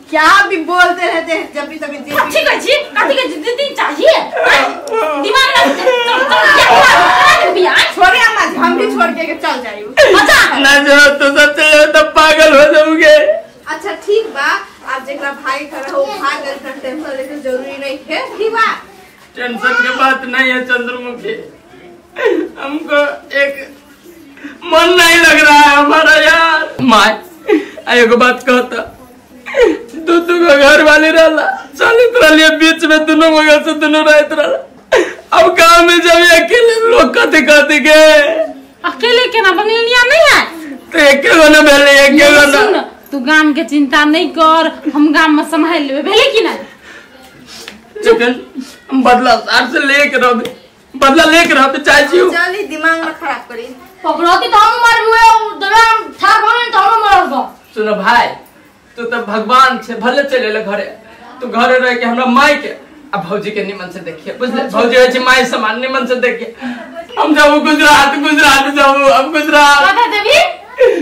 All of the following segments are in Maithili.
क्या भी बोलते रहते हैं जब भी तभी। कथी कहै छी, कथी कहै छी? दीदी चाहिए दिमाग ना चल चल क्या बियाह छोड़े अम्मा जी, हम भी छोड़ के चल जाइयो। अच्छा ना जो तो सब चले तो पागल हो जाओगे। अच्छा ठीक बा, आप जेकरा भाई घर हो भाग गइल त टेंशन लेके जरूरी नहीं है, ठीक बा? टेंशन के बात नहीं है चंद्रमुखी, हमको एक मन नहीं लग रहा है हमारा यार। My एगो बात कहता, दू दू गो घर वाली रहला चलित रहिए, बीच में दोनों बगल से दोनों रहत रहला। अब गांव में जब अकेले लोग कथी कथी के अकेले केना बंगलिया नहीं है तो एके गो ना भेलै, एके गो ना। तू गाम के चिंता नहीं कर, हम गाम में संभाल लेबे, भेलै कि नहीं? लेकिन हम बदला सार से लेके रहबे, बदला लेके रहबे चाहे छी। चली दिमाग में खराब करी पकड़ती तो हम मारबे, दरा ठार भन तो हम मारबो। सुनो भाई, तू तो भगवान छे, भले चले ले घरे, तू घरे रह के हमरा माई के आ भौजी के निमन से देखिए, बुझले? भौजी होइ छै माई समान, निमन से देखिए। हम जाबू गुजरात, गुजरात जाबू अब गुजरात। कथा देबी,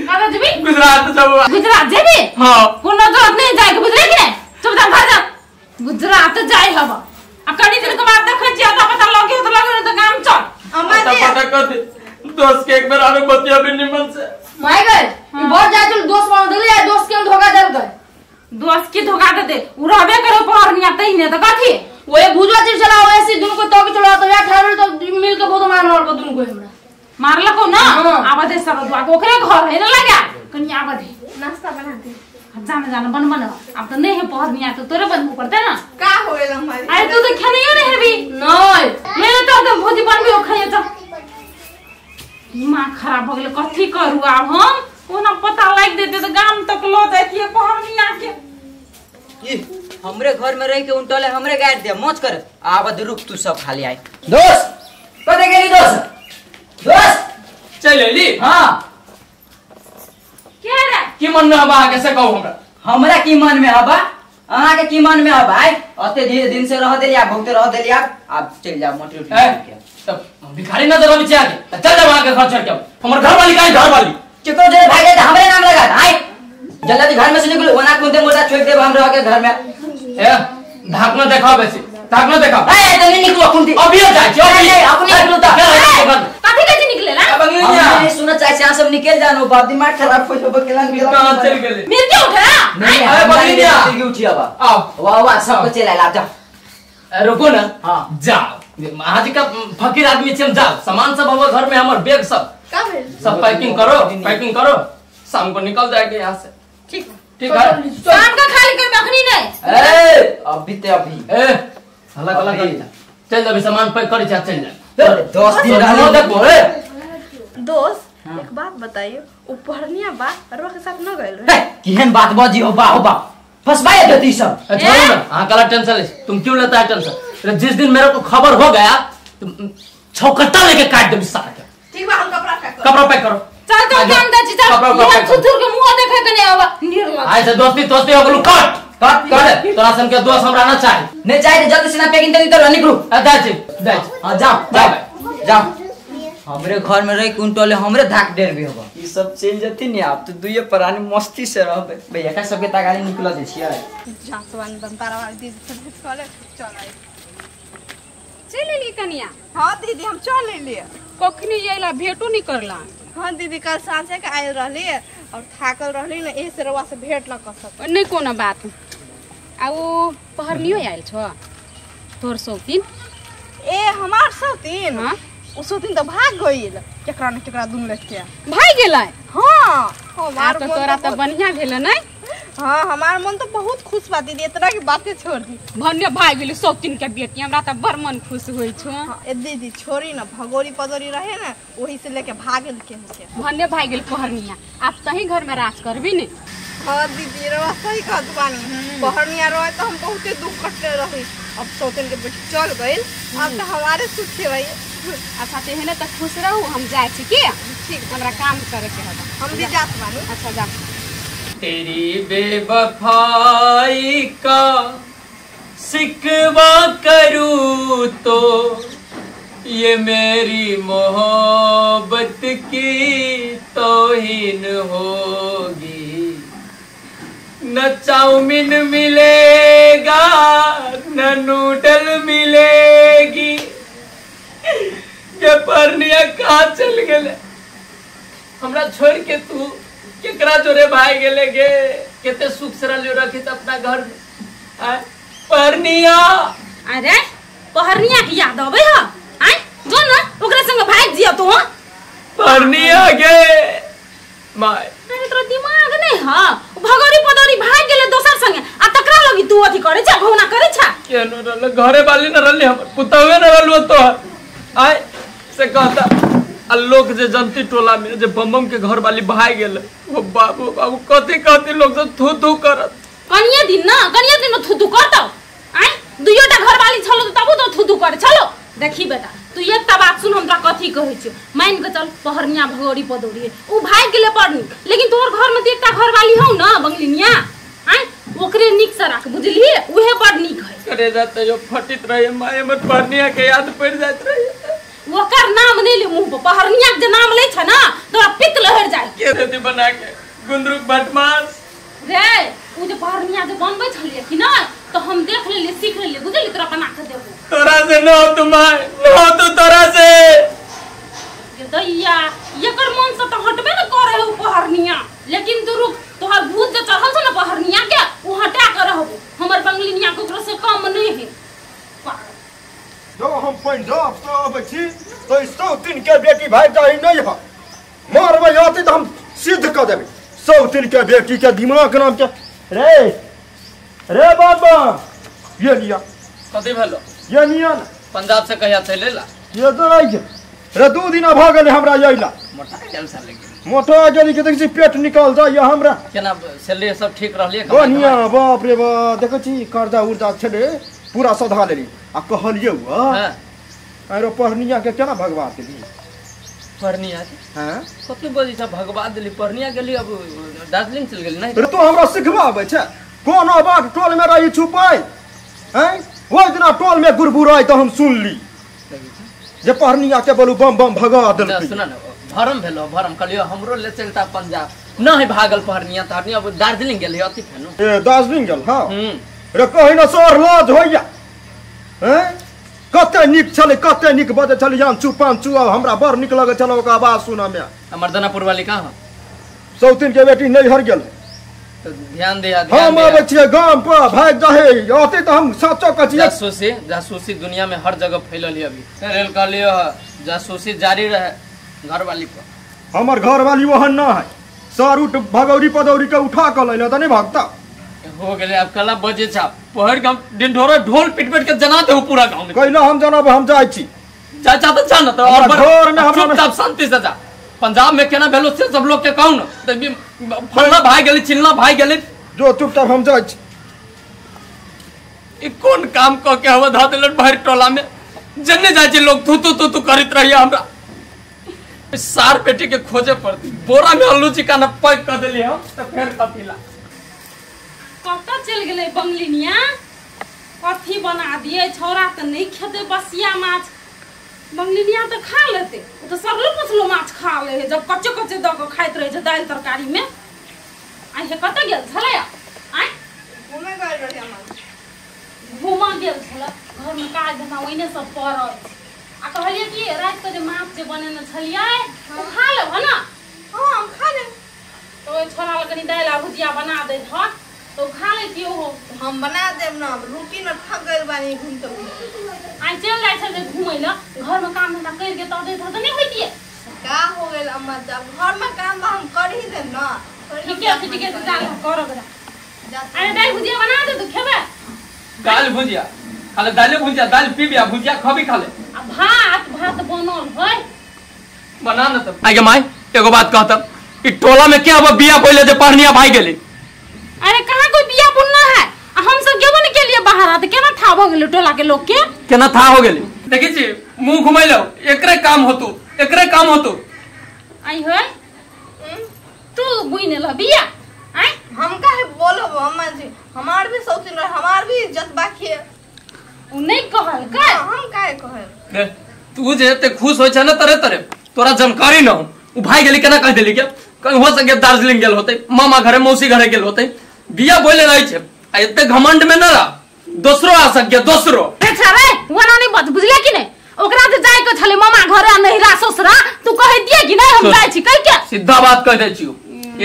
कथा देबी? गुजरात जाबू। गुजरात जेबी? हां। कोनो जरूरत नहीं जाए के, बुझले कि नहीं? चुपचाप घर जा, गुजरात जाय हब। आ कनी दिन के बाद देखै छियै आता पता लगे तो लगे तो काम चल। अम्मा जी पता कर दे दोस्त के एक बार आरो बतिया भी निमन से। माय गए बहुत जाय चल दोस्त बना देले, दोस्त के धोखा देल गए। दोस्त के धोखा दे दे उ रहबे करो पहरनिया तई ने त कथी ओए भुजवा चिर चला ऐसी दुनु को तोके चला तो या ठहरल तो मिल के बहुत मार मार को दुनु को हमरा मारलको ना। आवा दे सब दुआ ओकरे घर है ना लगा कनी आवा दे नाश्ता बना दे। जाने जाने बन बन अब तो नहीं है पहरनिया तो तोरे बनबू पड़ते ना। का होएल हमारी? अरे तू तो खेनियो नहीं हेबी। नहीं मेरे तो भौजी बनबी ओ खाइए चल। दिमाग खराब हो गेल, कथी करू आब हम? कोना पता लाग देते तो गाम तक ल जातिए पहरनिया के। ई हमरे घर में रह के उनटले हमरे गाड़ दे मौज कर। आब रुक तू सब खाली आई। दोस्त कते गेली दोस्त? दोस्त चल एली। हां के रे की मन में हबा कैसे कहू हमरा? हमरा की मन में हबा? अहाँ के की मन में हबा? भाई अते धीरे दिन से रह देली आ भुगते रह देली आप चल जा मोटी उठी के तब भिखारी नजर आबी छै आगे चल जा वहां के घर छोड़ के। हमर घर वाली काहे घर वाली केकरो जे भागे त हमरे नाम लगा। आई जल्दी घर में से निकलो ओना कुंते मोटा छोड़ देब हम रह के घर में। ए धाक न देखाओ बेसी, धाक न देखाओ। ए तनी निकलो कुंती अभी जाय छी अभी अपने निकलो त कथि कथि निकले ना हम सुन चाहे से सब निकल जानो बाप दिमाग खराब हो जब केला निकल कहां चल गेले मिल के उठा। नहीं अरे बगलिया मिल के उठी अब आओ वाह वाह सब चल आइल आप जा रुको ना। हां जाओ महाजी का फकीर आदमी छी हम, जाओ सामान सब हमर घर में हमर बैग सब का भेल सब पैकिंग करो, पैकिंग करो शाम को निकल जाएंगे यहाँ से। ठीक ठीक है शाम का खाली कर अखनी नहीं। ए अभी ते अभी ए हल्ला हल्ला कर चल जा सामान पैक कर जा चल जा 10 दिन रहलो देखो। ए दोस्त एक बात बताइयो उ पढ़निया बा अरवा के साथ न गइल रहे? केहन बात बाजी हो बा हो बा फसवाए देती सब। छोड़ो ना हां काला टेंशन ले तुम क्यों लेता है टेंशन? जिस दिन मेरे को खबर हो गया तुम छौकट्टा लेके काट दे सारा के। ठीक बा हम कपड़ा पैक करो, कपड़ा पैक करो चल चल काम दे चल ये थुथुर के मुंह देखे के नहीं आवा निर्लज। ऐसे दोस्ती दोस्ती हो गेलु कट कट कर तोरा सन के दोस्त हमरा ना चाही। नहीं चाही जल्दी से ना पैकिंग दे तो निकलू। आ जा छी जा हां जाओ जाओ जाओ हमरे घर में रह कुन टोले हमरे धाक डेर भी होबा। ई सब चल जती ने आप तो दुइये प्राणी मस्ती से रहबे भैया का सबके तगारी निकल दे छियै। जासवान बनतारा वाली दीदी से भेंट करे चल आई। चल एली कनिया? हां दीदी हम चल एली। कखनी अइला भेटो नहीं करला? हां दीदी कल साँझे के आयल रहली और थाकल रहली ना एही से रउआ से भेंट न कर सक। नहीं कोनो बात। आ उ पहरनियो आयल छ तोर शौकीन? ए हमार शौकीन? हां उ शौकीन तो भाग गइल केकरा न केकरा दुन लेके भाग गेलै। हां हमार तो तोरा तो बढ़िया भेल नै? हां हमार मन तो बहुत खुश बा दीदी इतना की बातें छोड़ दी। भन्ने भाग गेल शौकीन के बेटी हमरा त बड़ मन खुश होई छो। हां ए दीदी छोरी ना भगोरी पदोरी रहे ना वही से लेके भागल के के भन्ने भाग गेल पहरनिया। आप तही घर में राज करबी ने? हां दीदी रवा सही कहत बानी। पहरनिया रहे तो हम बहुते दुख कटले रही, अब शौकीन के बेटी चल गइल अब तो हमारे सुख है भाई। अच्छा ते हेने त खुश रहू हम जाय छी के ठीक हमरा काम करे के हबा हम भी जात बानी। अच्छा जा। तेरी बेवफाई का सिकवा करूँ तो ये मेरी मोहब्बत की तौहीन होगी, न चाउमीन मिलेगा न नूडल मिलेगी। के परनिया कहाँ चल गेले? हमरा छोड़ के तू केकरा जोरे भाग गेले गे? केते सुख से रहलियो रखित अपना घर में। आय परनिया, अरे पहरनिया के याद आबै ह? आय जो न ओकरा संग भाग जियो तू। परनिया गे my, अरे तोरा दिमाग नहीं ह? भगौरी पदौरी भाग गेले दोसर संगे आ तकरा लगी तू अथी करे छ, घौना करे छ। केनो रहल घरे वाली न रहली, हमर पुतहुए न रहलु तो। आय से कहता आ लोग जे जनती टोला में जे बम के घर वाली भाग गेले, वो बाबू बाबू कथी कथी लोग सब थू थू करत। कनिया दिन न, कनिया दिन थू थू करतौ। आय दुइयोटा घर वाली छलो त तबो तो थू थू करे छलो। देखी बेटा तू एकटा बात सुन, हम तोरा कथी कहै छियौ, मान के चल पहरनिया भगौरी पदौरी उ भाग गेले बड़ नीक, लेकिन तोहर घर में त एकटा घर वाली हौ न बंगलिनिया, आय ओकरे नीक से राख बुझलिही, उहे बड़ नीक है। करे जाते जो फटित रहे माय, हमर पहरनिया के याद पड़ जात रहे। ओकर नाम नहीं ले मुंह पर, पहरनिया के नाम ले छ ना तोरा पित्त लहर जाय। के देती बना के गुंद्रुक बटमास रे, उ जे पहरनिया जे बनबै छलियै कि ना तो हम देख लेलियै सीख लेलियै बुझलियै, तोरा बना के देबो। तोरा से न हो तू my, न हो तू तोरा से। ये दैया एकर मन से तो हटबे न करे है उ पहरनिया, लेकिन तू रुक, तोहर भूत जे चढ़ल छ ना पहरनिया के उ हटा के रहबो, हमर बंगलिनिया के ओकरो से कम नहीं है। जो हम पंजाब से अबै छी तो 103 के बेटी भाग जाई नहीं है, मारबै आती तो हम सिद्ध क देबै। 103 के बेटी के दिमाग नाम के रे रे बाबा ये लिया कथी भेलो? ये लिया ना पंजाब से कहिया चले ला? ये तो आई रे 2 दिन भ गेलै हमरा अइला। मोटा गेल साले के, मोटा गेली के देखै छी पेट निकल जाय हमरा। केना सैलरी सब ठीक रहलिए? बढ़िया, बाप रे बाप देखै छी कर्जा उर्जा छले पूरा सधा लेली। आ कहलियै हां अरे पहरनिया के केना भगवा देली? पहरनिया के हां कथी बजै छ भगवा देली? पहरनिया गेली अब दार्जिलिंग चल गेली नहीं? रे तो हमरा सिखबा आबै छै कोनो बात, टोल में रही छुपाई हैं, ओहि दिना टोल में गुरबुराई तो हम सुनली जे पहरनिया के बोलू बम बम भगा देलकै। सुन न भरम भेलो भरम, कहलियो हमरो ले चलता पंजाब, नहीं भागल पहरनिया तहरनिया अब दार्जिलिंग गेली अति फेनु। ए दार्जिलिंग गेल? हां रे कहि न सर लाज होइया हैं, कते नीक छलै कते नीक बजै छलै यान चू पान चू, हमरा बड़ नीक लगै छल ओकर आवाज सुनऽ में। मर्दानापुर वाली कहाँ? सौतीन के बेटी नैहर गेल। तो ध्यान दिया, ध्यान हम आबै छियै गाम पर भागि जाहे अते तो हम सचो कहै छियै। जासूसी जासूसी दुनिया में हर जगह फैलल है अभी। रेल कहलियो जासूसी जारी रहे घर वाली पर। हमर घर वाली ओहन न है, सर उठ भगौरी पदौरी के उठा के लैले त नहीं भगता हो गेले। अब कला बजे छा पहर के हम ढिंढोरा ढोल पीट पीट के जना देहु पूरा गांव में। कैला हम जनब, हम जाइ छी। जा जा त जा न त और घर में हमरा चुपचाप शांति से जा। पंजाब में केना भेलो से सब लोग के कहू न त फलना भाई गेली चिलना भाई गेली, जो चुपचाप हम जाइ छी। ई कोन काम क के हवा धा देलन भर टोला में, जन्ने जाइ छी लोग थू थू थू थू करैत रहिया हमरा। सार बेटी के खोजे पड़ती, बोरा में आलू चिकन पैक क देली हम त फेर कथिला कतऽ चलि गेलै बंगलिनिया? कथी बना दिए छौड़ा तऽ नहीं खेतै बसिया माछ, बंगलिनिया तऽ खा लेतै, ओ तऽ सड़लो पसलो माछ खा लै है, जब कच्चे कच्चे दऽ कऽ खाइत रहै छै दालि तरकारी में। आइ हे कतऽ गेल छलै? आइ घूमे गेल रहियै हम। घूमऽ गेल छलै, घरमे काज धंधा ओहिने सब पड़ल। आ कहलियै कि राति के जे माछ जे बनेने छलियै ओ खा लेबह ने? हाँ हम खा लेब। तऽ ओहि छौड़ा लए कनि दालि आ भुजिया बना दैत हत तो खा लेती हो। हम बना देब ना, रोटी न थक गेल बानी घूमते घूमते। आइ चलि जाइ छलै घूमै लए, घर में काम धंधा कर के तब दैत त नहीं होइतियै। का हो गेल अम्मा, जब घर में काम बा हम कर ही देब ना। ठीके छै ठीके छै, जा करब जा। अरे दालि भुजिया बना दे तू खेबे? दालि भुजिया खाले, दालि भुजिया दालि पीबी आ भुजिया खबी खाले। आ भात भात बनल है बना न तब। आगे my एगो बात कहतब, ई टोला में के अब बिया पहिले जे पहरनिया भाई गेली? अरे कहाँ कोई बिया बुनना है, हम सब गेबो न के लिए बाहर आ त केना था भ गेलै टोला के लोग के, केना था हो गेलै? देखै छी मुंह घुमैलो, एकरे काम होतु एकरे काम होतु। आई है तू बुइने ल बिया? आई हम काहे बोलब अम्मा जी, हमार भी सौतीन रहे, हमार भी इज्जत बाकी है। उ नहीं कहल का? हम काहे कहल? दे तू जे एते खुश होय छ न तरे तरे, तोरा जानकारी न हो उ भाई गेली केना कह देली के कहीं हो सके दार्जिलिंग गेल होते, मामा घरे मौसी घरे गेल होते। बिया बोले रही छे आ एते घमंड में न रह दोसरो आ सके दोसरो। अच्छा रे वना नहीं बच बुझले कि नहीं ओकरा जे जाय के छले मामा घरे आ नहिरा ससुरा तू कह दिए कि नहीं हम जाय छी कह के सीधा बात कह दे छियो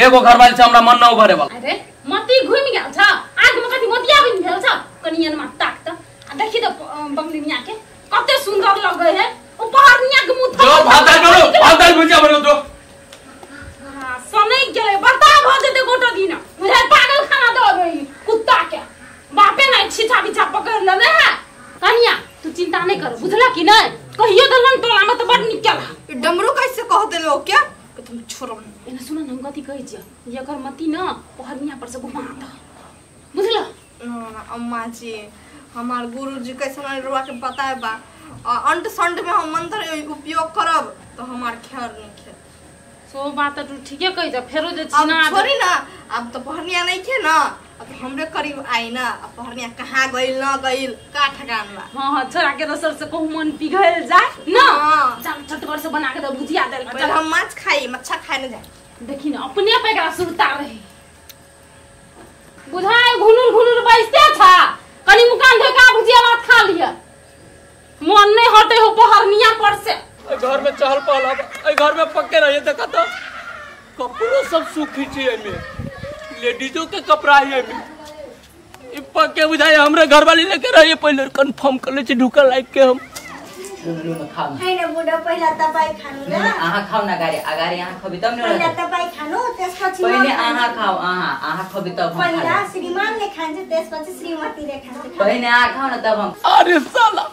एगो घरवाली से हमरा मन न उभरे वाला। अरे मती घुमि गेल छ आग में कथि मोतिया बनि भेल छ कनियन मा ताक त आ देखी त बंगलिनिया के कते सुंदर लगे है ओ पहाड़निया के मुंह जो भात दाल बनो भात दाल भुजिया बनो दो। हां सनै गेले बर्दा भ जेते गोटो दिन बुझाय पागल खाना दो गई कुत्ता के बापे नै छिछा बिछा पकड़ लेने है। कनिया तू चिंता नहीं कर बुझला कि नहीं कहियो दलन टोला में त बड़ निक केला डमरू कैसे कह देलो क्या कि तुम छोड़ो एना सुन न हम कथि कहै छियै एकर मती न पहरनिया पर से घुमा द बुझला। ना अम्मा जी हमार गुरुजी कैसे रुआ के बताए बा अंट संट में हम मंत्र उपयोग करब तो हमार खैर नहीं खे सो बात तू ठीके कहि जा फेरो जे छिना छोड़ी ना अब तो पहरनिया नहीं खे ना अब हमरे करीब आई ना अब पहरनिया कहां गइल न गइल का ठकान बा। हां हां छोरा के रसर से कहू मन पिघल जाए ना चल चटकर से बना के द भुजिया देल पहले हम माछ खाई मच्छा खाए न जाए देखी ना अपने पे एकरा सुरता रहे बुझाए घुनुर घुनुर बैसते छा कनी मुकान धो का भुजिया भात खा लिया मन नहीं हटे हो पहरनिया पर से। घर में चहल पहल अब घर में पक्के रहिए देखा तो कपड़ो सब सूखी छे एमे लेडीजों के कपड़ा है एमे ई पक्के बुझाए हमरे घर वाली लेके रहिए पहले कंफर्म कर ले छी ढुका लाइक के हम खाऊ हैन बुढा पहिला तपाई खानु ल अहाँ खाऊ न अगाडि अगाडि अहाँ खबी तब न पहिला तपाई खानु त्यसपछि पहिले अहाँ खाऊ अहाँ अहाँ खबी तब हम पहिला श्रीमानले खान्छ त्यसपछि श्रीमतीले खान्छ पहिले अहाँ खाऊ न तब हम। अरे साला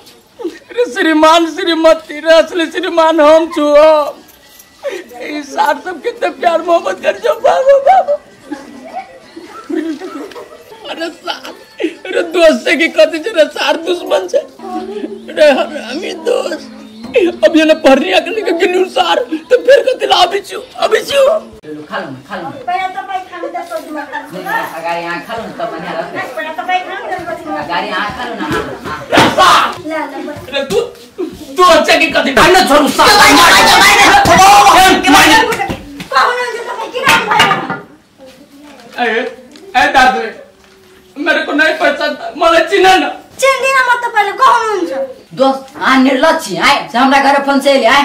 रे श्रीमान श्रीमती रे असली श्रीमान हम छु ई सार सब कितने प्यार मोहब्बत कर जो बाबू बाबू। अरे सार रे दोस्त से की कथि छ रे सार दुश्मन छे रे हरामी दोस्त अब ये न पढ़निया के लेके गिनु सार तो फिर कथि ला अभी छु लु खा लु खा लु पहिला तपाई खानु त्यसपछि म खान्छु ल अगाडि अहाँ खा लु न तब बढ़िया रहतै पहिला तपाई खानु त्यसपछि म अगाडि अहाँ खा लु न ल ल रे तू तू अच्छा की कथि ढान्न छोडु सार कहनुहुन्छ तपाई किन भयो ए ए दादु मेरे को नहीं पहचानता मलाई चिन न चिन्दिन म तपाईलाई कहनुहुन्छ दोस्त अहाँ निर्लज छी आए से हमरा घर फोन से आए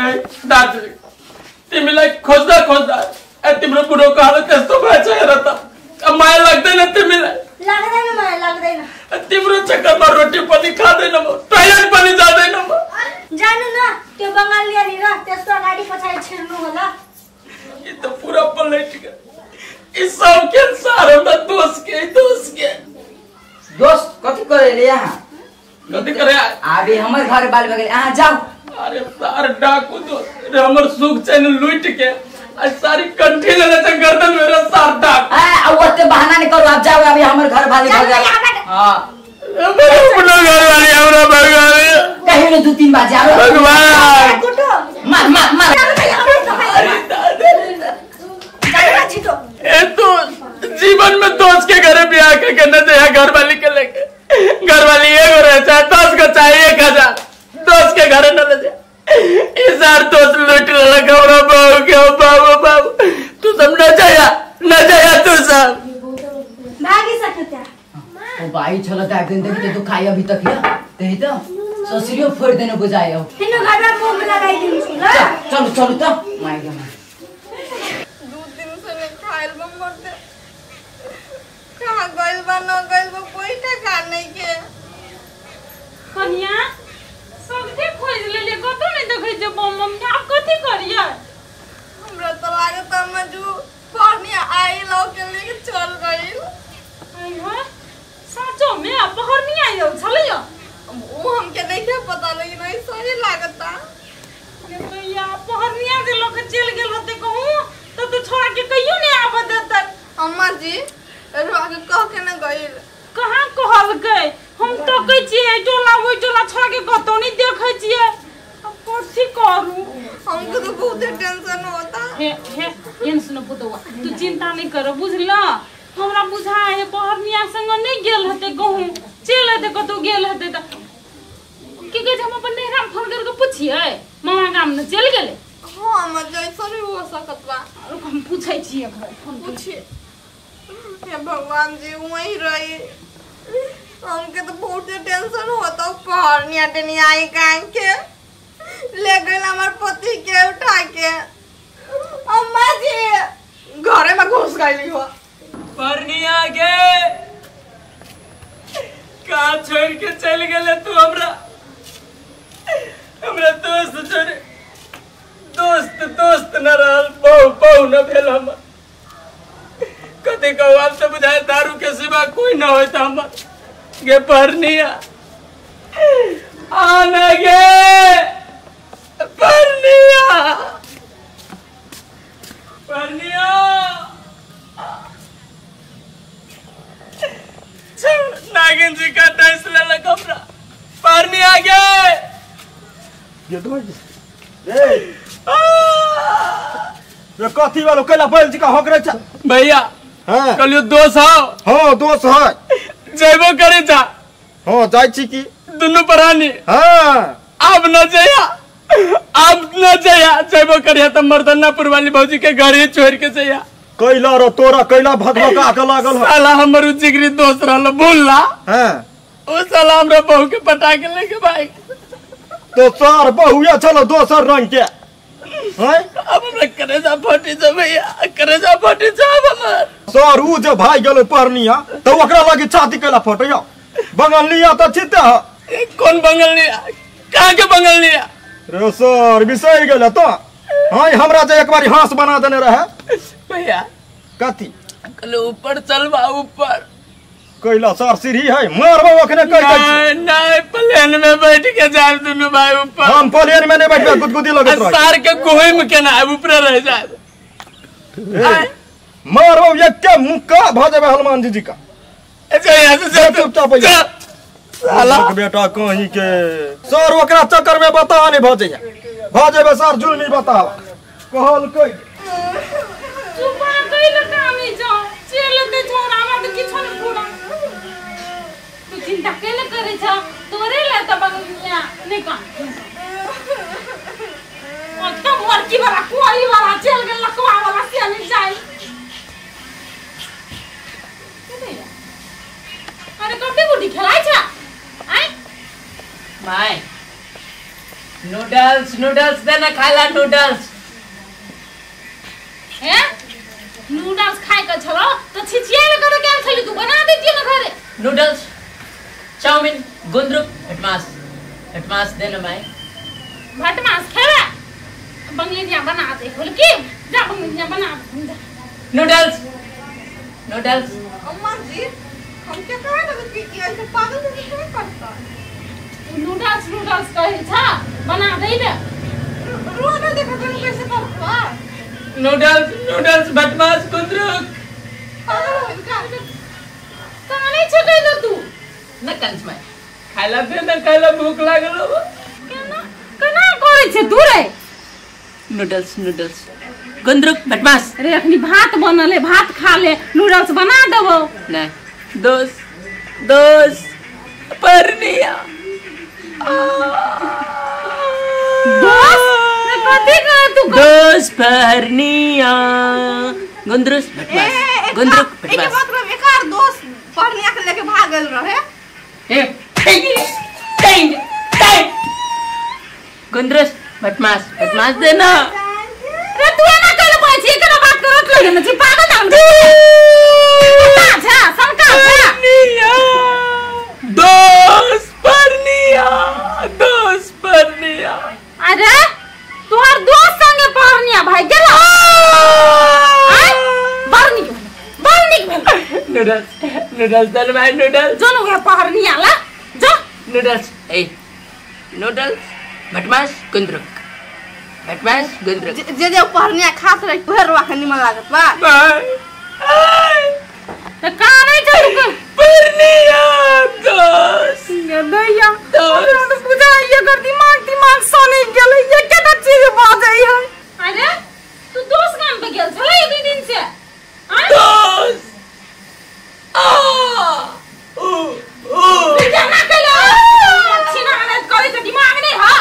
ए दादु तिमीलाई खोज्दा खोज्दा ए तिम्रो बुढोको हालत त्यस्तो भएछ हेर त अब माया लाग्दैन तिमीलाई लाग्दैन माया लाग्दैन तिम्रो चक्करमा रोटी पनि खाँदैन म टोयलेट पनि जाँदैन म जानु न त्यो बङ्गालियानिर त्यसको अगाडि पछाडि छिर्नु होला यो त पुरा पलट गयो ई सब के सार हमरा दोस्त के दोस्त कथि करे यहाँ कथि करे अभी हमर घर बाल बगल अहाँ जाओ। अरे सार डाकू दोस्त रे हमर सुख चैन लूट के आ सारी कंठी लेले छ गर्दन मेरा सार डाकू ए आ ओते बहाना नहीं करू आप जाओ अभी हमर घर वाली भग हां मेरे अपना घर वाली हमरा भगवान कहियो न दू तीन बार जाओ भगवान मार मार मार अरे दादा जानु छिटो ए तो जीवन में दोस्त के घरे ब्याह करके न जाए घर वाली के लेके घर वाली एगो रहे चाहे 10 को चाहे 1000 दोस्त के घरे न ले जाए इस सार दोस्त लूट लेलक हमरा बाबू के बाबू बाबू तू सब न जाया तू सब भागी सक्यो त्यहाँ ओ भाई छल त दिन देखि त दुखाइ अभी तक या त्यही त ससुरियो फोड़ देने बुझायो हिँड्नु घरमा बोम लगाइदिन्छु ल चलु चलु त माइगे मा दू दिन से नहीं खाइल बा मरते कहां गइल बा न गइल बा कोई ठिकाना नहीं के कनिया सबके खोज लेले कतौ नहीं देखै छै बम बम के आब कथि करियै हमरा त लागत मजू पहरनिया आई लो के लेके चल गइल आई हो साचो में पहरनिया आइल छलै वो हमके नहीं के पता लेकिन नहीं सही लागता ये भैया पहरनिया जे लोग चल गेल होते कहूं त तो छोड़ा के कहियो नहीं आबऽ देतै अम्मा जी रुआ के कह के न गइल कहाँ कहलकै हम तकै छियै टोला ओइ टोला छोड़ा के कतौ नहीं देखै छियै अब कथि करू हमको तो बहुत टेंशन होता हे हे एन सुन पुतौआ तू चिंता नहीं कर बुझल हमरा बुझाय है पहरनिया संग नहीं गेल हेतै गहूं चल हेतै कतौ गेल हेतै त की कहै छै हम अपन नैहरा में फोन करके पुछियै मामा गाम न चल गेलै। हां अम्मा जैसा भी हो सकत बा रुक हम पूछै छियै घर फोन पूछिए हे भगवान जी वहीं रही। हमके तो बहुत टेंशन होता पहरनिया टेनिया आई कान के ले गए हमार पति के उठा के। अम्मा जी घरे में घुस गई हो। परनिया गे का छोड़ के चल गेले तू हमरा हमरा दोस्त छोड़ दोस्त दोस्त न रहल बहु बहु न भेल हमर। कथी कहू आब से बुझाय दारू के सिवा कोई न होइत हमर। गे परनिया आना गे परनिया परनिया नागिन जी का ड्रेस लेलक हमरा। परनिया गे ये तो ए रे कथी वालो कैला बैल जी का हक रे भैया। हां कहलियो दोस्त हो। हां दोस्त है जइबो करे जा। हां जाय छी की दुनु प्राणी। हां अब न जइया अब न जइया जइबो करिया त मर्दनापुर वाली भौजी के घर ही छोड़ के जइया। कैला रो तोरा कैला भगभगा के लागल ह। साला हमर जिगरी दोस्त रहल भूलला। हां ओ साला हमरा बहू के पटा के लेके भाग तो सर बहुया चलो दोसर रंग के हैं। अब हमरा करेजा फटी जा भैया करेजा फटी जा हमर। सर उ जे भाई गेलो परनिया त ओकरा लगी छाती कैला फटैया बंगलिया त छिते ह। कौन बंगलिया कहां के बंगलिया रे सर बिसरि गेल त। हां हमरा जे एक बारी हांस बना देने रहे भैया। कथी कहलो ऊपर चलबा ऊपर कैला सर सीढ़ी है मारबो ओखने कह दै नहीं नहीं प्लेन में बैठ के जाब दुनु भाई ऊपर। हम प्लेन में नहीं बैठबे गुदगुदी लगत रहे सार के गोही में केना आब ऊपर रह जाब मारबो एके मुक्का भ जेबे हनुमान जी जी का। अच्छा यहां से जा चुपचाप भैया साला बेटा कहीं के सर ओकरा चक्कर में बता नहीं भ जइया भ जेबे सर जुलमी बता कहल कह चुप गइल कामी जा चल दे छोरा हमरा त किछो न पूरा। तू चिंता केले करे छ तोरे ले त बंगलिया नहीं का ओता मोरकी वाला कोई वाला चल गेल लकवा वाला से नहीं जाई। अरे कबड्डी गुड्डी खेलाय छ आय my noodles noodles देना खाला नूडल्स। हैं नूडल्स खाय के छलो त छिछियाबे करे गेल छली तू बना देतियो न घरे। नूडल्स चाउमीन गुंद्रुक भटमास भटमास देना my. भटमास खेबे बंगलिया बना दे बोल की जा बंगलिया बना दे जा। नूडल्स नूडल्स अम्मा जी हम क्या कहे त कि ऐसे पागल जैसे क्यों करता तू नूडल्स नूडल्स कहे छ बना दे ले रो ना देखा तू कैसे करता नूडल्स नूडल्स भटमास गुंद्रुक पागल हो का काने छकैलो तू न कंस में खाला दे न खाला भूख लागल हो। केना केना करै छै तू रे नूडल्स नूडल्स गुंद्रुक भटमास। अरे अखनी भात बनल है भात खा ले नूडल्स बना देबो। नहीं दोस्त दोस्त परनिया दोस्त रे कथी कहे तू दोस्त परनिया गुंद्रुक भटमास गुंद्रुक एक भटमास। मतलब एक और दोस्त परनिया के लेके भागल रहे। ए टेंग टेंग गुंद्रुक भटमास भटमास देना रे तू एना कहले पै छी एकरा बात करत लगे न छी पागल हम का छ सनका छ दोस्त परनिया दोस्त परनिया। अरे तोहर दोस्त संगे परनिया भाई गेल बड़ नीक बड़ नीक भेल। नूडल्स नूडल्स दल भाई नूडल्स जो न उहे पहरनिया ला जो नूडल्स ए नूडल्स भटमास गुंद्रुक भटमास गुंद्रुक। जे जे पहरनिया खात रहे उहे रुआ के निमन लागत बा। त का नहीं छै परनिया दोस्त दैया हमरा त बुझाइए कर दिमाग दिमाग सने गेलै ये केना चीज बाजै है। अरे तू दोस्त गाम पे गेल छलै दू दिन से दोस्त आ उ उ केना केलो छिना ने करे त दिमाग नहीं हा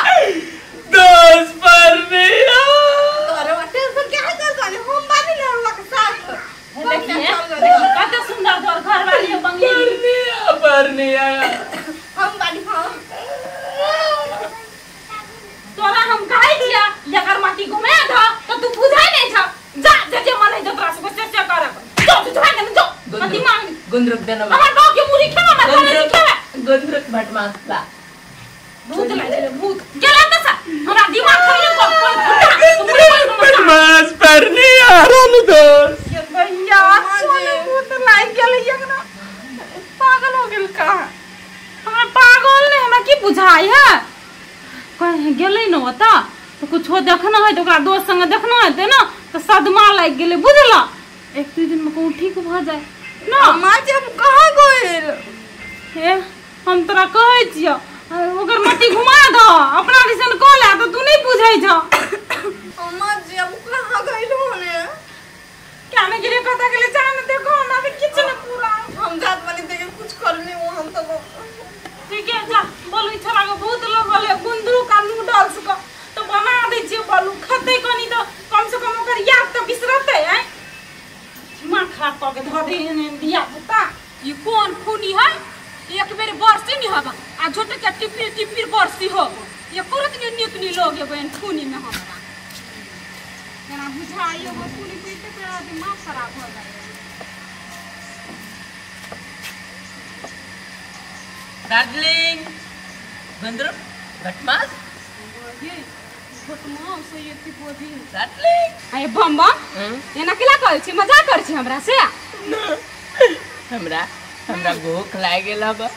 दोस्त परनिया। अरे टेंशन क्या है चल हम बानी ना रुआ के साथ। देखिए नहीं आया। हम बाली हम तोरा हम कहै छिया एकर माटी घुमा द त तू बुझै नै छ। जा जे जे मन है तोरा से से से कर जो तू झा के जो मति मांग गुंद्रुक देना हमर बाप के मुरी खेवा मत खाना खेवा गुंद्रुक भटमास ला भूत लागे भूत गेला त सा हमरा दिमाग खइले को भटमास पर नहीं आ रहा दोस्त। ये भैया सोने भूत लाग गेल एकरा पागल हो गेल का हमरा पागल ने हमरा की बुझाय है कहीं गेलै न ओता तो कुछो देखना है तो ओकरा दोस्त संगे देखना हेतै न तो सदमा लागि गेलै बुझल। एक दू दिन में कहूँ ठीक भ जाए ना। माँ जी हम कहाँ गइल? हे हम तोरा कहै छियौ ओकर मट्टी घुमा द अपना दिसन कऽ ले तो तू नहीं बुझै छ। माँ जी हम कहाँ गइल होने? क्या ने गेलै पता गेलै जान देखो हमरा भी किछु न पूरा हम जात बनी देखे कुछ करनी वो हम तो ठीक है जा बोलू छोरा के बहुत लगल है गुंद्रुक आ नूडल्स के तो बना दै छियै बोलू खतै कनी तो कम से कम ओकर याद तो बिसरतै। आँय दिमाग खराब कऽ के धऽ दे एहन धिया पुता। ई कोन खूनी है एक बेर बरसी नहीं हबा आ झोटे के टिपिर टिपिर बरसी हो ये कुरत ने नीक नी लोग एगो एहन खूनी में हमरा जेना बुझाइ एगो खूनी पीते तेरा दिमाग खराब हो जाइ। दार्जिलिंग गुंद्रुक भटमास ये भटमास ये थी बोधी दार्जिलिंग। अरे बम बम एना केला कहै छी मजाक करै छी हमरा से? हमरा हमरा भूख लाग गेल हबा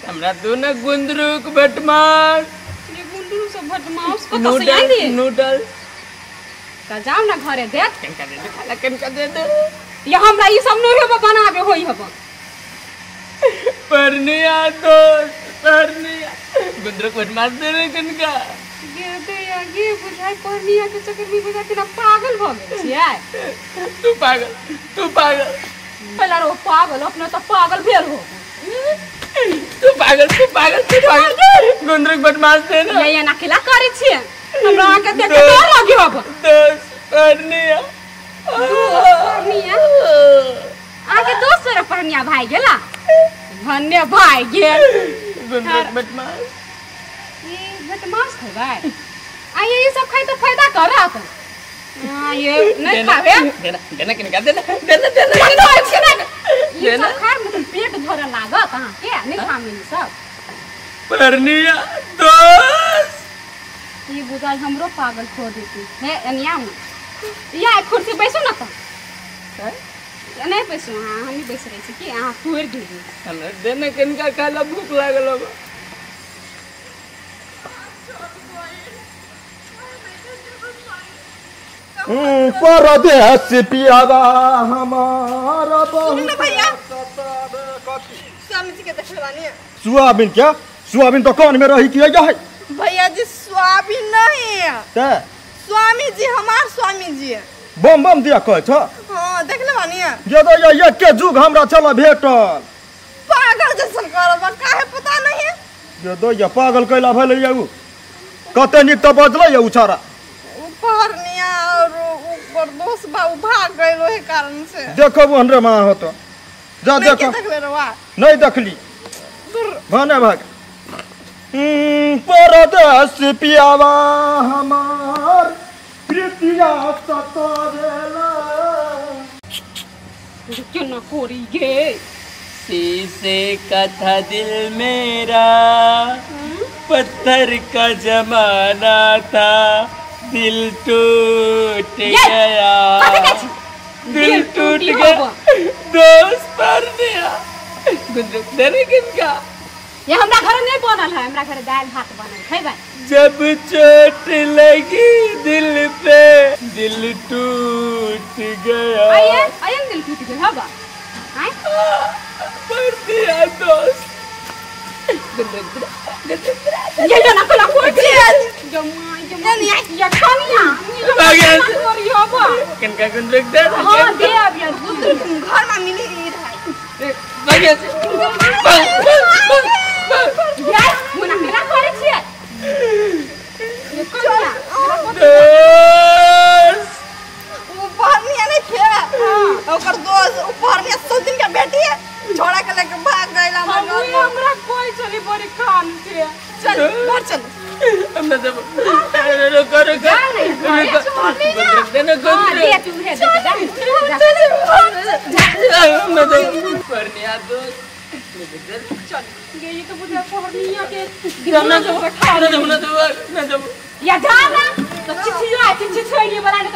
हमरा दोनों गुंद्रुक भटमास ये गुंद्रुक सब भटमास कत से आइ दे नूडल त जाऊ ना घरे देख कनका दे दे खाला कनका दे दे ये हमरा ई सब नहीं होबा बनाबे होई हबा। परनिया दोस्त परनिया गुंद्रुक भटमास दे रे कनका गे दे या गे बुझाई परनिया के चक्कर में बुझाई केना पागल भ गेल छियै। तू पागल तू पागल पहला रो पागल अपना त पागल भेल हो। तू पागल तू पागल तू पागल गुंद्रुक भटमास दे ना ये एना केला करै छियै हमरा अहाँ के देख के डर लागे हब। दोस्त परनिया परनिया अहाँ के दोस्त रे परनिया भाई गेला धन्य भाई गेल गुंद्रुक भटमास ये भटमास खबै आ ये सब खाइ त फायदा करत। हां ये नहीं खावे देना देना किनका देना देना देना ये सब खाए में पेट भरल लागत अहाँ के नहीं खामे ई सब। परनिया दोस्त ई बुझाइ हमरो पागल खो देती हे एनिया में या कुर्सी बैसू न त नहीं बैसू। हां हम बैस रहे छी कि अहाँ तोड़ देबी हमरा देना किनका खाला भूख लागल हबा। परदेश पियावा हमारा सुन ना भैया स्वामी जी के देखले बानी सोयाबीन क्या सोयाबीन दुकान में रही किया है भैया जी सोयाबीन नहीं ते स्वामी जी हमार स्वामी जी बम बम दिया कहै छ। हां देखले बानी ये तो ये के जुग हमरा चल भेटल पागल जैसन करब काहे पता नहीं ये तो ये पागल कैला भेलै ये उ कते नीक त बजलै ये उछारा परनिया और ऊपर दोस्त बा उ भाग गइल ओहे कारण से देखो हमरे मां होतो जा देखो नहीं देखली भने भाग। परदेश पियावा हमार प्रीतिया सतावेला क्यों ना कोरी गे शीशे का था दिल मेरा पत्थर का जमाना था दिल टूट गया दिल टूट गया दोस्त परनिया गुंद्रुक देने किनका ये हमरा घर नहीं बनल है हमरा घर दाल भात बनल खैबै। जब चोट लगी दिल पे दिल टूट गया आइए आइए दिल टूट गेल हबा आइ परनिया दोस्त ये ना कोला कोई जमा जमा या कनिया किनका गुंद्रुक दे हां दे अब यार गुंद्रुक घर में मिली रही भाग यार मुना केला करै छियै ये कनिया दोस्त उ परनिया नहीं खे ओकर दोस्त उ परनिया 100 दिन के बेटी है छोड़ा के लेके भाग गइल हमर घर में। हमरा कोई चली बड़ी कान के चल घर चल हम ना जब रुको रुको रुको हां दे तू है जा हम ना जब परनिया दोस्त चल गई तो बुझा पहरनिया के ना जब ना जब ना जब ना जब या जा ना तो चिट्ठी आ चिट्ठी छोड़ी बना के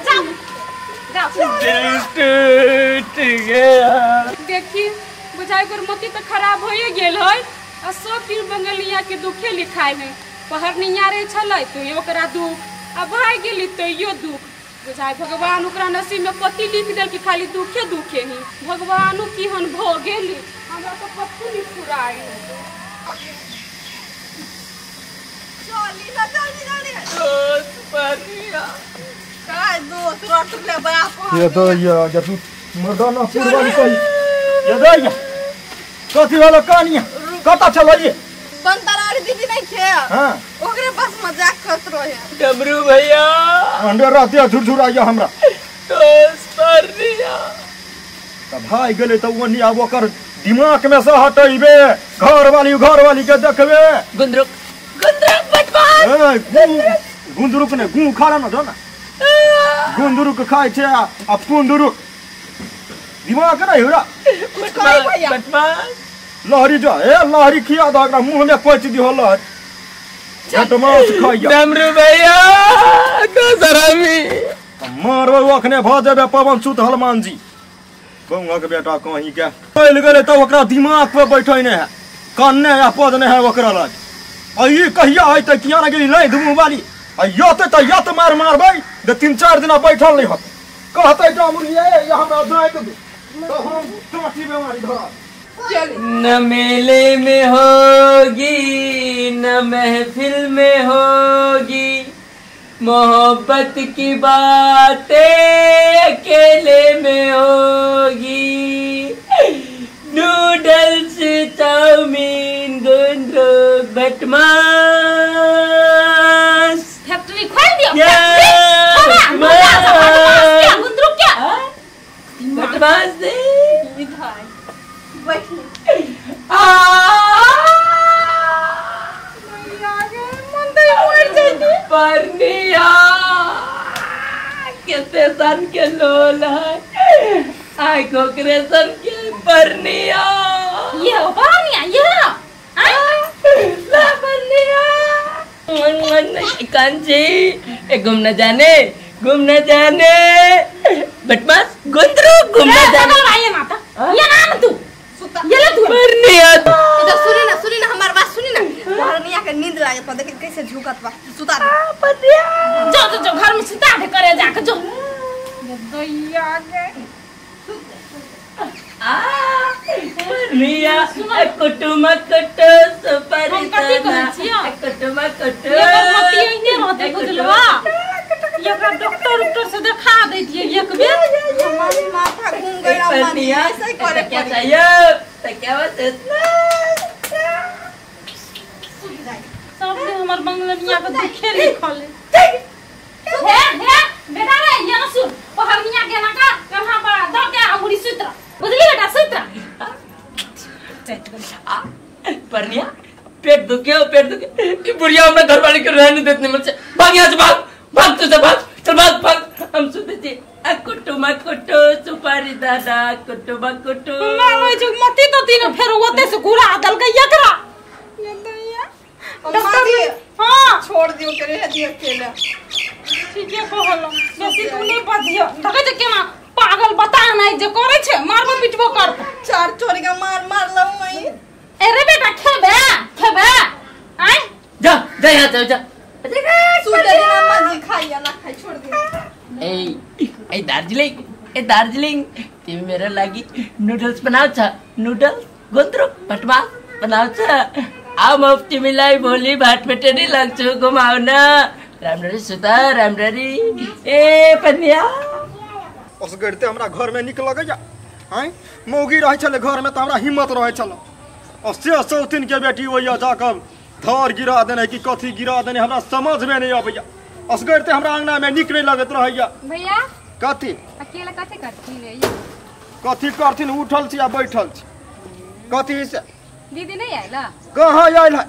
चल जा जा दिल टूट गया। देखी बुझाई कर मती तो खराब होइए गेल है आ सब दिन बंगलिया के दुखे लिखाइ है पहरनिया रहे छलै तो ओकरा दुख आ भाग गेली तैयो दुख बुझाइ भगवान ओकरा नसीब में पति लिख देल कि खाली दुखे दुखे ही भगवानो केहन भ गेली हमरा तो पत्तू नहीं फुराइ। चली ना जल्दी जल्दी दोस्त परनिया काय दोस्त रटले बाप ये तो ये जब तू मर्दाना पुरवानी कही ये दैया कथी वाला कहानी कता चलिए बनतरारी दीदी नहीं खे। हां ओकरे पास मजाक करत रहे डमरू भैया अंडर रहते झुरझुराइया हमरा दोस्त परनिया त भाई गेले त ओनी आब ओकर दिमाग में से हटेबे घर वाली के देखबे गुंद्रुक गुंद्रुक बटवान गुंद्रुक ने गु खा ना जो ना गुंद्रुक खाइ छै आ कुंद्रुक दिमाग नहीं होला कुछ कही भैया बटवान लहरी जो ए लहरी खिया दो एकरा मुंह में पोंछ दिहो लहरी बटमास खाइया डमरू भैया दोसरामी मारबो अखने भ जेबे पवन सुत हनुमान जी बौआ के बेटा कहीं के चलि गेलै तऽ ओकरा दिमाग पर बैठै नहि है कन्ने या पद नहि है ओकरा लग आ ई कहिया अयतै किया ने गेली नहि दुनू वाली आ यतै तऽ यत मार मारबै जे 3-4 दिना बैठल नहि होतै कहतै डमरू ए हमरा दाँत दे तऽ हम काँटी बेमारी धरा। न मेले में होगी न महफिल में होगी मोहब्बत की बातें अकेले में होगी नूडल्स चाउमीन गुंद्रुक बटमास फैक्ट्री खोल दियो फैक्ट्री गुंद्रुक क्या बटमास दे आ परनिया केते सन के लोल है आई कोकरे सन के परनिया ये हो परनिया ये ला परनिया कांची ए गुम न जाने बटमास गुंद्रू गुम न जाने ये माता ये नाम तू ये ले तू परनिया इधर सुनी ना हमार बात सुनी ना परनिया के नींद लागे पर देख कैसे झुकत बा सुता दे परनिया जो जो जो घर में सुता दे करे जाके जो दैया के आ परनिया कुटुमा कटो सुपारी दाना कुटुमा कटो ये मती इने रहते बुझलवा एकरा डॉक्टर उक्टर से देखा दैतियै एक बेर हमारी माथा घूम गइल परनिया ऐसे करे क्या चाहिए तो क्या बात इतना सब दिन हमर बंगलनिया के दुखे लिखल हे हे बेटा रे ये ना सुन पहरनिया के ना का कन्हा पर द के अंगुरी सुत रह बुझली बेटा सुत रह परनिया पेट दुखे कि बुढ़िया हमरा घर वाले के रहने देत नहीं मुझसे भाग यहां से भाग भाग तू से भाग चल भाग भाग हम सुते छी आ कुटुमा कुटो सुपारी दादा कुटुमा कुटो मारो जो मती तो तीन फेर ओते से घुरा दलकै एकरा ये दैया अम्मा जी हां छोड़ दियो करे दियो अकेला ठीके कहलो बेसी तू नहीं बजियो देखै छै केना पागल बता नहीं जे करै छै मारबो पिटबो करत चार छोरी के मार मार लऊ वही अरे बेटा खेबे खेबे आय जा जा यहां से जा सुते दिन अम्मा जी खाइया ना खाई छोड़ दियो ए ए दार्जिलिंग ए दार्जिलिंग तिमी मेरो लागि नुडल्स बनाउँछ नुडल्स गुन्द्रुक भटमास बनाउँछ आऊ म तिमीलाई भोलि भाटपेटे नै लान्छु घुमाउन राम्ररी सुत राम्ररी ए पनिया असगरते हमरा घर में निक लगैया आँय मौगी रहै छलै घर में त हमरा हिम्मत रहै छल आ से सौतिन के बेटी ओइया जाकऽ धर गिरा देने कि कथी गिरा देने हमरा समझ में नहीं अबैया असगरते हमरा अंगना में निक नहीं लगैत रहैया। भैया कथी अकेला कथी करथिन? कथी करथिन उठल छी आ बैठल छी कथी से दीदी नहीं आइला कहाँ आयल है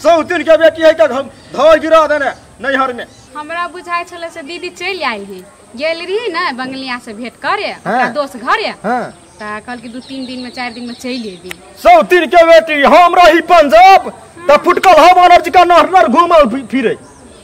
सौतिन के बेटी है के धर गिरा देने नैहर में हमरा बुझाय छले से दीदी चलि आयल है गेल रही ना बंगलिया से भेंट करे ओकरा दोस्त घरे हां त कहल कि 2-3 दिन में 4 दिन में चलि एबी सौतिन के बेटी हम रही पंजाब त फुटकल हम अनर्ज का नहर नहर घूमल फिरे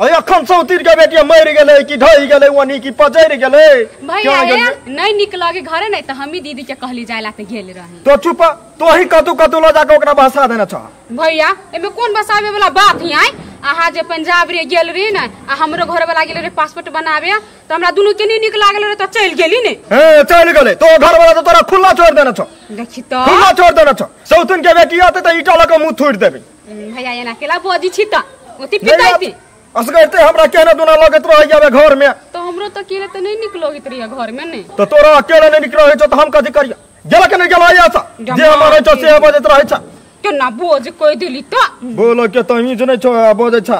आ अखन सौतिन के बेटी मरि गेलै कि ढहि गेलै ओनी कि पजरि गेलै भैया नहीं निक लगे घरे नहीं त हमही दीदी के कहली जायला त गेल रही तो चुप तो ही कतू कतू ल जाके ओकरा बसा देना छ भैया एमे कोन बसावे वाला बात ही आई अहाँ जे पंजाब रे गेल रही ना आ हमरो घर वाला गेल रे पासपोर्ट बनावे त हमरा दुनू के नहीं निक लागल रे त चल गेली ने हे चल गेलै तो घर वाला त तोरा खुला छोड़ देना छ देखी त खुला छोड़ देना छ सौतिन के बेटी आते त ईटा लके मुंह थोड़ देबे भैया एना केला बजी छी त ओती पिताइती असगरते हमरा केना दुना लगत रह जाबे घर में तो हमरो त अकेले त नहीं निक लगत रही घर में ने तो तोरा अकेले नहीं निक रहे छ त हम कथी करिया गेल के नहीं गेल आया जे हमर रहे छ से बजत रहे छ केना बोझ कोई दिली त बोल के तमीज नहीं छ बजै छ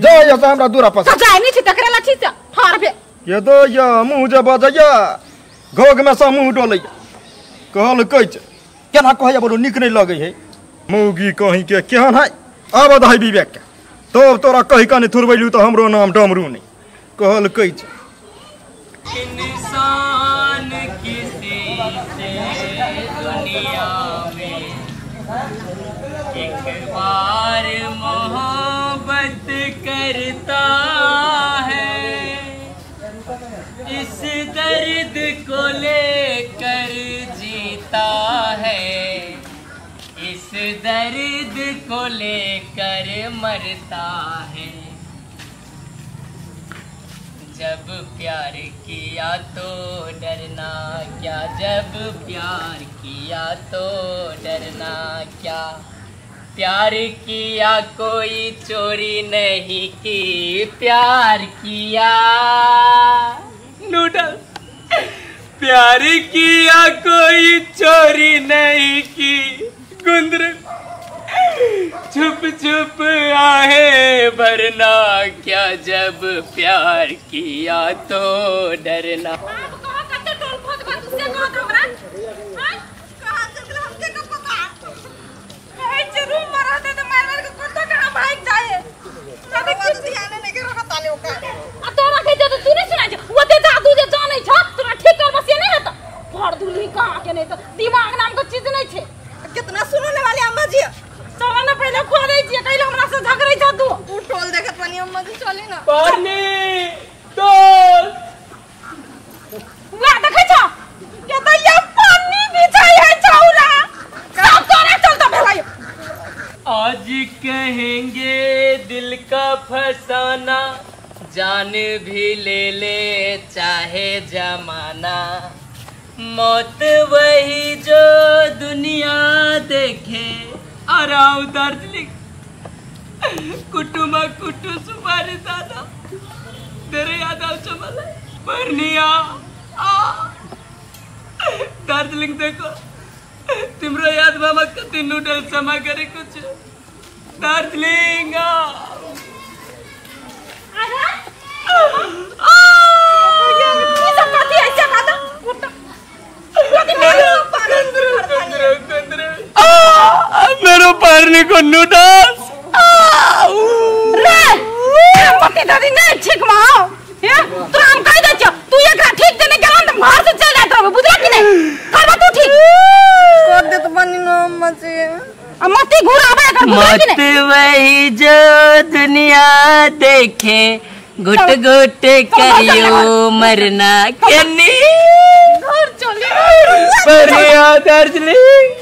जा या हमरा दूरा पर जाय नहीं छी तकरा ला छी त ठार बे के दो या मुंह जे बजैया घोग में से मुंह डोलैया कहल कहै छ केना कहैया बोलो निक नहीं लगै है मौगी कहीं के केहन है आब दही विवेक के तो तोरा कही कने थुरबैलू त हमरो नाम डमरू नहीं कहल कहै छ इंसान किसी से दुनिया में एक बार मोहब्बत करता है इस दर्द को लेकर जीता है इस दर्द को लेकर मरता है जब प्यार किया तो डरना क्या जब प्यार किया तो डरना क्या प्यार किया कोई चोरी नहीं की प्यार किया नूडल प्यार किया कोई चोरी नहीं की गुंद्र छुप छुप आहे भरना क्या जब प्यार किया तो डरना। आप कहा कते टोल खोद बा तू से कहा हमरा हां कहां चल हमके का पता कहै छै रूम में रहते त मार मार के कुत्ता कहां भाग जाए दादा के ध्यान नहीं के रखत आले ओका आ तोरा कहै छै त तू नहीं सुनै छै ओते दादू जे जानै छ तोरा ठीक कर बस नहीं हेत भर दुली कहां के नहीं त दिमाग नाम के चीज नहीं छै। कितना सुनने वाले अम्मा जी चलो ना पहले खुआ दै छियै कैला हमरा से झगड़ै छ तू उ टोल देखत बनी अम्मा जी चली ना पानी टोल वा देखै छ के त ये पानी बिछाई है छौरा सब तोरा चलता भेलै। आज कहेंगे दिल का फसाना जान भी ले ले चाहे जमाना मौत वही जो दुनिया देखे और आओ दार्जिलिंग कुटुमा कुटु सुपारी दादा तेरे याद आओ चमल बर्निया आ दार्जिलिंग देखो तिम्रो याद मामा कति नूडल्स जमा गरेको छु दार्जिलिङ आ मेरो पर्नेको नूडल्स रे मती दादी नहीं ठीक मा हे तोरा हम कहि दै छियौ तू एकरा ठीक देने गेलन त घर से चल जाइत रहबे बुझला कि नहीं करबा तू ठीक कर दे तो बनी न अम्मा जी आ मती घुराबे एकर बुझला कि मौत नहीं वही जो दुनिया देखे घुट घुट करियो मरना कनी घर चली पर्निया दार्जिलिंग।